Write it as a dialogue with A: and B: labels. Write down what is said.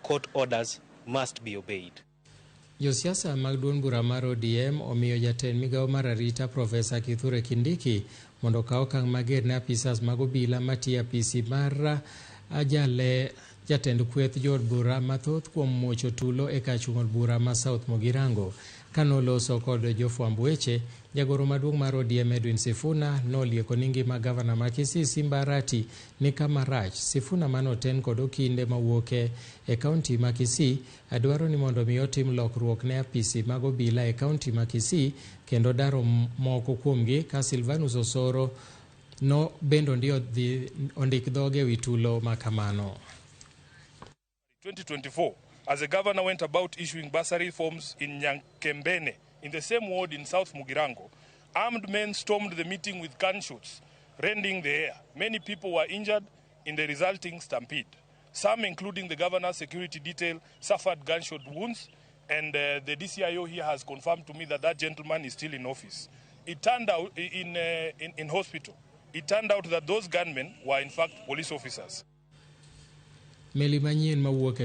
A: Court orders must be obeyed.
B: Josiasa mag duond bura mar ODM omiyo jatend migawo mar arita Profesa Kithure Kindiki mondo okaw okang' mager ne apisas mag obila matiyo e apisi mar ajale jatend kweth jood bura mathoth kuom muocho tulo e kar chung' od bura ma South Mugirango. Kanoloso kod jofwamb weche, jagoro maduong' mar ODM Edwin Sifuna nolieko ni ngima gavana ma Kisii Simba Arati ni kama rach. Sifuna manoten kod okinde mawuok e kaunti ma Kisii dwaro ni mondo mi otim lokruok ne apisi mag obila e kaunti ma Kisii kendo daro moko kuomgi ka Silvanus Osoro no bende ondik dhoge ewi tulo ma kamano.
C: 2024, as the governor went about issuing bursary forms in Nyankembene, in the same ward in South Mugirango, armed men stormed the meeting with gunshots, rending the air. Many people were injured in the resulting stampede. Some, including the governor's security detail, suffered gunshot wounds, and the DCIO here has confirmed to me that that gentleman is still in office. It turned out in hospital. It turned out that those gunmen were in fact police officers.
B: Meli manyien mawuok e